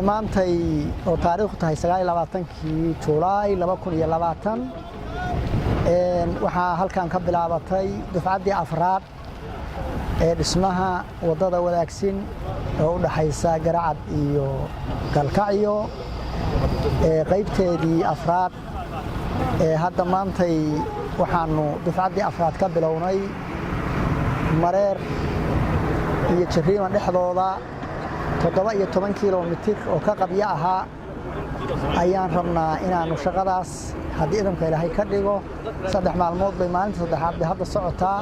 Maantay oo taariikhdu tahay 29-kii Julaay 2020, waxaa halkan ka bilaabatay dufcaddii afraad ee dhismaha waddada Wadaagsin oo u dhaxaysa Garacad iyo Galkacyo, qaybteedii afraad. Hadda maantay waxaanu dufcaddii afraad ka bilownay Mareer iyo Jariiban dhexdooda. 17 kilomitir oo ka qabyo ahaa ayaan rabnaa inaannu shaqadaas, haddii idamka Ilaahay ka dhigo, 3 maalmood bay, maalinta saddexaad bay hadda socotaa.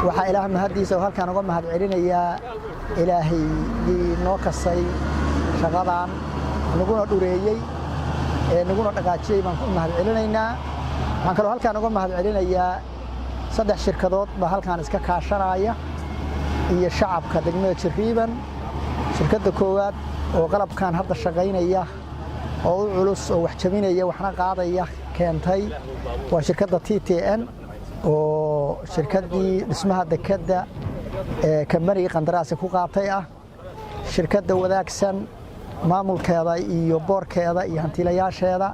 Waxaa Ilaah mahaddiisa oo halkaan uga mahad celinayaa Ilaahaygii noo kasay shaqadan, naguna dhureeyey ee naguna dhaqaajiyey baan ku mahad celinaynaa. Waxaan kaloo halkaan uga mahad celinayaa saddex shirkadood baa halkaan iska kaashanaya iyo shacabka degmada Jariiban. Shirkadda koowaad oo qalabkan hadda shaqaynaya oo u culus oo wax jabinaya waxna qaadaya keentay waa shirkadda TTN, oo shirkaddii dhismaha dekedda ee kambanigii qandaraaska ku qaatay ah. Shirkadda Wadaagsan maamulkeeda iyo boorkeeda iyo hantiilayaasheeda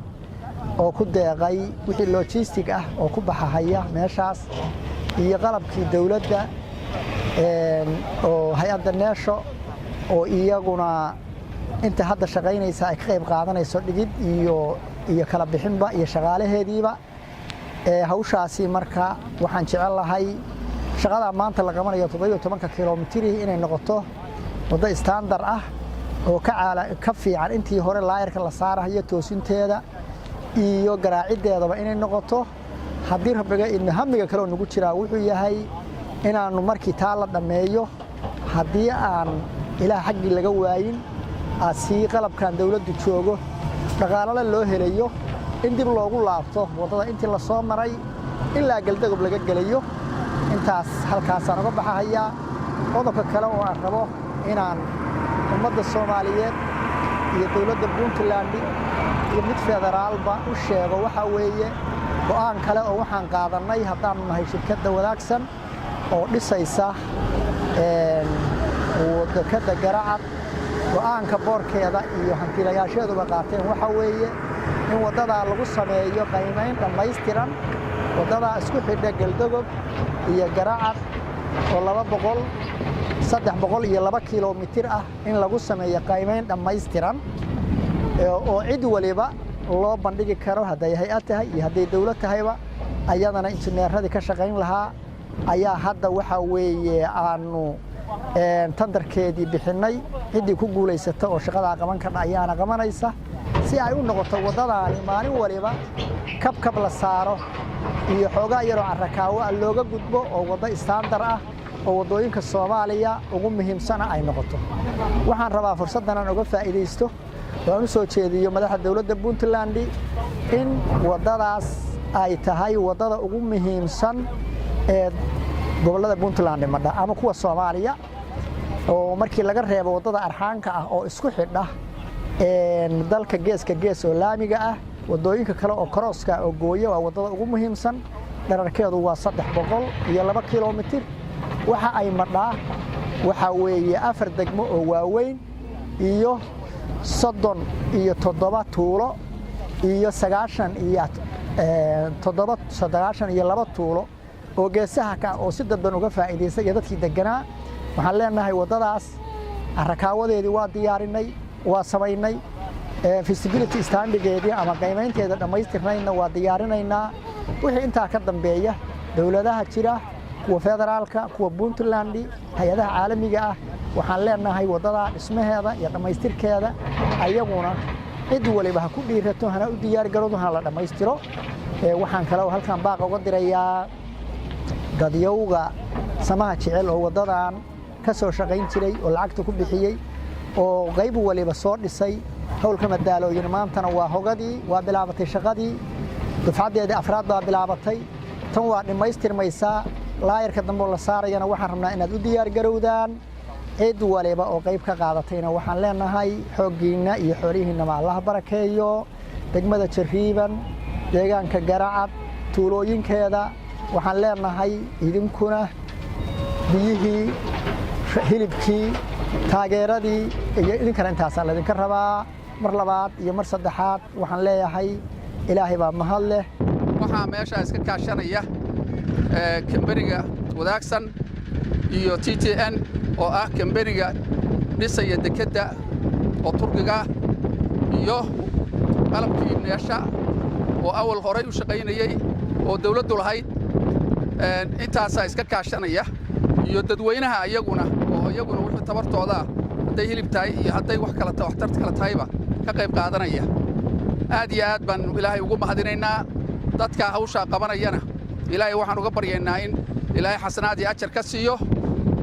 oo ku deeqay wixii logistic ah oo ku baxahaya meeshaas, iyo qalabkii dowladda oo hay-adda Neesho oo iyaguna inta hadda shaqaynaysa ay ka qayb qaadanayso dhigid iyo kala bixinba iyo shaqaalaheediiba hawshaasi. Marka waxaan jecel lahay shaqadaa maanta la qabanayo, 17-ka kilomitiri, inay noqoto waddo standard ah oo ka fiican intii hore laayarka la saarahayo, toosinteeda iyo garaaciddeedaba inay noqoto haddii Rabbiga idmo. Hamiga kale oo nagu jiraa wuxuu yahay inaannu markii taa la dhammeeyo, haddii aan Ilaah xaggii laga waayin, sii qalabkan dawladdu joogo, dhaqaalale loo helayo, in dib loogu laabto waddada intii la soo maray ilaa Galdagob laga gelayo. Intaas halkaasaan uga baxahayaa. Qodobka kale oo aan rabo inaan ummadda Soomaaliyeed iyo dowladda Puntland iyo mid federaalba u sheego waxaa weeye go'aan kale oo waxaan qaadannay haddaanu nahay shirkadda Wadaagsan oo dhisaysa dekadda Garacad. Go'aanka boorkeeda iyo hantiilayaasheeduba qaateen waxaa weeye in waddadaa lagu sameeyo qiimayn dhammaystiran, waddadaa isku xidha Galdogob iyo Garacad oo 200, 302 kilomitir ah, in lagu sameeyo qiimayn dhammaystiran oo cid waliba loo bandhigi karo, hadday hay-ad tahay iyo hadday dowlad tahayba. Ayadana injineeradii ka shaqayn lahaa ayaa hadda waxaa weeye aanu tenderkeedii bixinnay. Ciddii ku guulaysata oo shaqadaa qaban kardha ayaana qabanaysa, si ay u noqoto waddadaani maalin waliba kabkab la saaro iyo xoogaa yaroo carrakaawo ah looga gudbo, oo waddo standard ah oo waddooyinka Soomaaliya ugu muhiimsana ay noqoto. Waxaan rabaa fursaddan aan uga faa'iidaysto oo aan u soo jeediyo madaxda dowladda Puntland in waddadaas ay tahay waddada ugu muhiimsan ee gobollada Puntland madha ama kuwa Soomaaliya, oo markii laga reebo waddada arxaanka ah oo isku xidha dalka geeska gees oo laamiga ah. Waddooyinka kale oo crosska oo gooya, waa waddada ugu muhiimsan. Dherarkeedu waa 302 kilomitir. Waxa ay madhaa waxaa weeye afar degmo oo waaweyn iyo 37 tuulo iyo 97, 92 tuulo oo geesaha ka oo si dadban uga faa'iidaysta iyo dadkii deganaa. Waxaan leenahay waddadaas arakaawadeedii waa diyaarinay, waa samaynay, feasibility studygeedii ama qiimaynteeda dhammaystirnayna waa diyaarinaynaa. Wixii intaa ka dambeeya, dowladaha jira, kuwa federaalka, kuwa Puntland, hay-adaha caalamiga ah, waxaan leenahay waddadaa dhismaheeda iyo dhammaystirkeeda ayaguna cid waliba ha ku dhiirato, hana u diyaargarowdo, hana la dhammaystiro. Waxaan kaloo halkan baaq uga dirayaa dadyowga samaha jecel oo waddadan ka soo shaqayn jiray oo lacagta ku bixiyey oo qayb waliba soo dhisay. Howlka madaalooyin maantana waa hogadii, waa bilaabatay shaqadii, dufcaddeedii afraad baa bilaabatay. Tan waa dhammaystirmaysaa. Laayarka dambe oo la saarayana waxaan rabnaa inaad u diyaargarowdaan. Cid waliba oo qayb ka qaadatayna waxaan leenahay xooggiinna iyo xoolihiinnaba Allaha barakeeyo. Degmada Jariiban, deegaanka Garacad, tuulooyinkeeda waxaan leenahay idinkuna biyihii, hilibkii, taageeradii iyo idinkana intaasaa laydinka rabaa. Mar labaad iyo mar saddexaad waxaan leeyahay Ilaahay baa mahad leh. Waxaa meeshaa iska kaashanaya kambaniga Wadaagsan iyo TTN oo ah kambaniga dhisaya dekedda oo Turkiga, iyo qalabkii Neesha oo awal horay u shaqaynayey oo dawladdu lahayd. Intaasaa iska kaashanaya iyo dadweynaha iyaguna oo iyaguna wuxuu tabartoodaa, hadday hilib tahay iyo hadday wax kala waxtar kala tahayba, ka qayb qaadanaya. Aad iyo aad baan Ilaahay ugu mahadinaynaa. Dadka hawshaa qabanayana Ilaahay waxaan uga baryaynaa in Ilaahay xasanaad iyo ajar ka siiyo.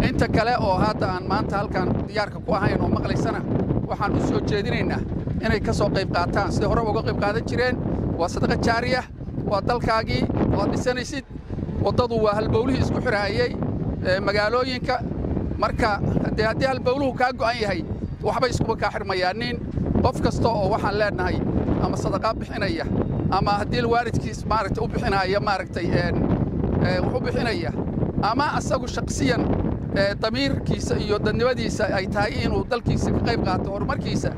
Inta kale oo hadda aan maanta halkan diyaarka ku ahayn oo maqlaysana waxaan u soo jeedinaynaa inay ka soo qayb qaataan sidai horeba uga qayb qaadan jireen. Waa sadaqa jaariya, waa dalkaagii waad dhisanaysid. Waddadu waa halbowlihii isku xidhaayey magaalooyinka. Marka dee haddii halbowluhu kaa go'an yahay, waxba iskuma kaa xidhmayaanin. Qof kasta oo waxaan leenahay ama sadaqaa bixinaya ama haddii waalidkiis maaragtay u bixinaya, maaragtay wax u bixinaya, ama asagu shakhsiyan damiirkiisa iyo dadnimadiisa ay tahay inuu dalkiisa ka qayb qaato horumarkiisa,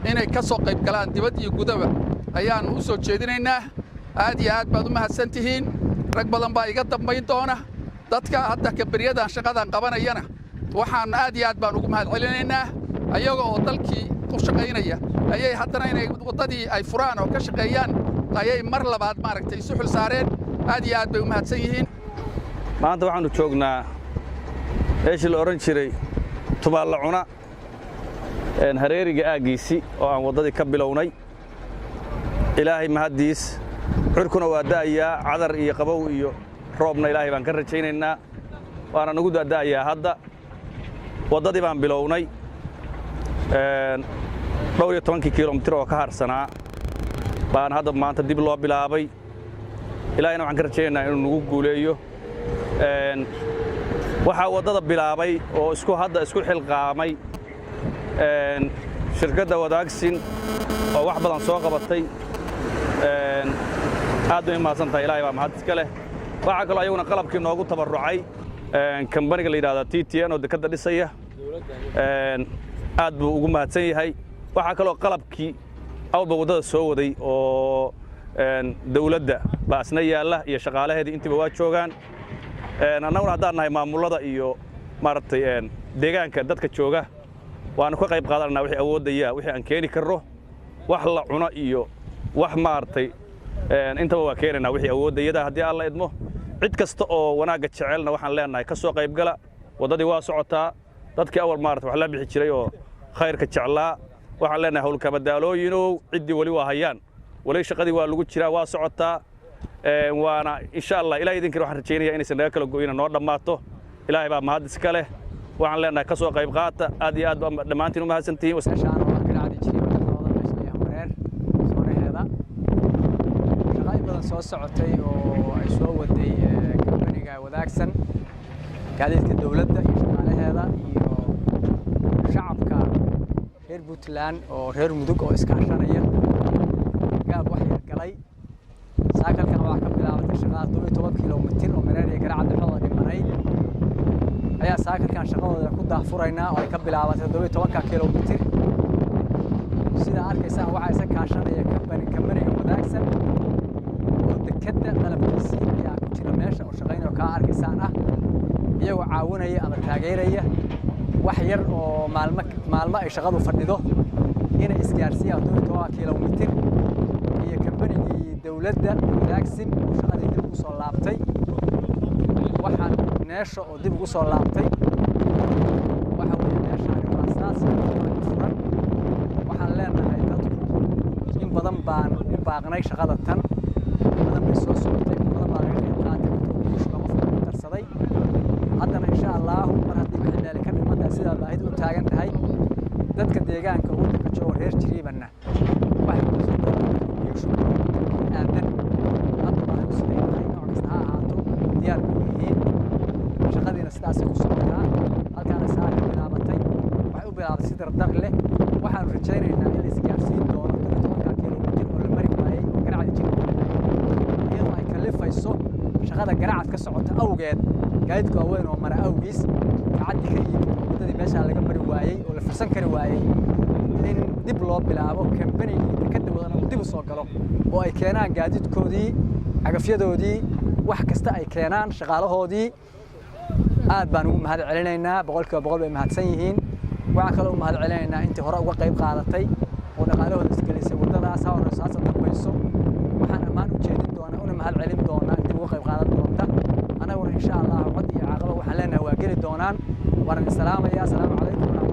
inay ka soo qayb galaan dibad iyo gudaba ayaannu u soo jeedinaynaa. Aad iyo aad baad u mahadsan tihiin. Rag badan baa iga dambayn doona. Dadka hadda kambaniyaddan shaqadan qabanayana waxaan aad iyo aad baan ugu mahad celinaynaa. Ayaga oo dalkii u shaqaynaya ayay haddana inay waddadii ay furaan oo ka shaqeeyaan ayay mar labaad maaragtay isu xil saareen. Aad iyo aad bay u mahadsan yihiin. Maanta waxaannu joognaa meeshii la odhan jiray Tumaalla Cuna, hareeriga aaggiisii oo aan waddadii ka bilownay. Ilaahay mahaddiis, curkuna waa da'ayaa, cadar iyo qabow iyo roobna Ilaahay baan ka rajaynaynaa, waana nagu da'da'ayaa. Hadda waddadii baan bilownay, dhowr iyo tobankii kilomitir oo ka harsanaa baan hadda maanta dib loo bilaabay. Ilaahayna waxaan ka rajaynaynaa inuu nagu guuleeyo. Waxaa waddada bilaabay oo isku hadda isku xilqaamay shirkadda Wadaagsin oo wax badan soo qabatay. Aad bay u mahadsan tahay, Ilahay baa mahad iska leh. Waxaa kaloo ayaguna qalabkii noogu tabarrucay kambaniga la yidhahda TTN oo dekadda dhisaya, aad buu ugu mahadsan yahay. Waxaa kaloo qalabkii awalba waddada soo waday oo dawladda baa isna yaalla iyo shaqaalaheedii, intiiba waa joogaan. Annaguna haddaan nahay maamullada iyo maaragtay deegaanka dadka jooga, waannu ka qayb qaadananaa wixii awooddaya, wixii aan keeni karro, wax la cuno iyo wax maaragtay intaba waa keenaynaa wixii awooddayada haddii Alla idmo. Cid kasta oo wanaagga jecelna waxaan leenahay ka soo qaybgala. Waddadii waa socotaa. Dadkii awal maarata wax la bixi jiray oo khayrka jeclaa waxaan leenahay howlkamadaalooyinow, ciddii weli waa hayaan, weli shaqadii waa lagu jiraa, waa socotaa. Waana insha Allah Ilahay idinkana waxaan rajaynaya inaysan naga kala goyna, noo dhammaato. Ilaahay baa mahad iska leh. Waxaan leenahay ka soo qayb qaata. Aad iyo aad baa dhammaantiin u mahadsantihiin. Meeshaan oo ah Garacdi Jiriiban dhexdooda, meesha la yahay Mareer soonaheeda, shaqo in badan soo socotay oo ay soo waday kambaniga Wadaagsan, gaadiidka dowladda iyo shaqaalaheeda iyo shacabka reer Puntland oo reer Mudug oo iskaashanaya, gaab wax yar galay. Saakalkan waxaa ka bilaabatay shaqada 17 kilomitir oo Mareer iyo Garacad dhexdooda dhimanayd ayaa saakalkan shaqadooda ku daahfuraynaa oo ay ka bilaabatay 17-ka kilomitir. Sida arkaysaan, waxaa isa kaashanaya kambaniga Wadaagsan oo dekedda qalabkiisii ayaa ku jira meesha oo shaqaynaya oo kaa arkaysaan ah, iyagoo caawinaya ama taageeraya wax yar oo maalmo maalmo ay shaqadu fadhido inay isgaarsiiyaan 17-ka kilomitir, iyo kambanigii dowladda Wadaagsin oo shaqadii dib ugu soo laabtay. Waxaan Neesho oo dib ugu soo laabtay waxa weeye meeshaani waa saas ka furan. Waxaan leenahay dadku in badan baan u baaqnay shaqada tan, in badan bay soo taagan tahay. Dadka deegaanka waddanka jooga reer Jiriibanna waxay ku darsan doonaan contribution aadan hadda baahidu siday tahay, nooc kasta ha ahaato, diyaar bay u yihiin. Shaqadiina sidaasay ku socotaa. Halkaana saa ka bilaabatay, waxay u bilaabatay si dardar leh. Waxaanu rajaynaynaa in la isgaarsiin doono 17-ka kilomitir oo la mari waayey oo Garacad Jiriiban u dhexeeya, iyadoo ay kalifayso shaqada Garacad ka socota awgeed, gaadiidka waaweyn oo mara awgiis, gacaddi ka yimid oo waddadii meeshaa laga mari waayey oo la fursan kari waayey, in dib loo bilaabo. Kambanigii dekadda wadana uu dib u soo galo oo ay keenaan gaadiidkoodii, cagafyadoodii, wax kasta ay keenaan, shaqaalahoodii. Aad baan ugu mahad celinaynaa, 100% bay mahadsan yihiin. Waxaan kaloo u mahad celinaynaa intii hore uga qayb qaadatay oo dhaqaalahooda isgelisay waddadaas, ha horeyso hase dambayso. Waxaan ammaan u jeedin doonaa una mahad celin doonaa intii uga qayb qaadan doonta. Annaguna insha Allah cod iyo caaqaba waxaan leenahay waa geli doonaan. Waan idin salaamayaa. Asalaamu calaykum.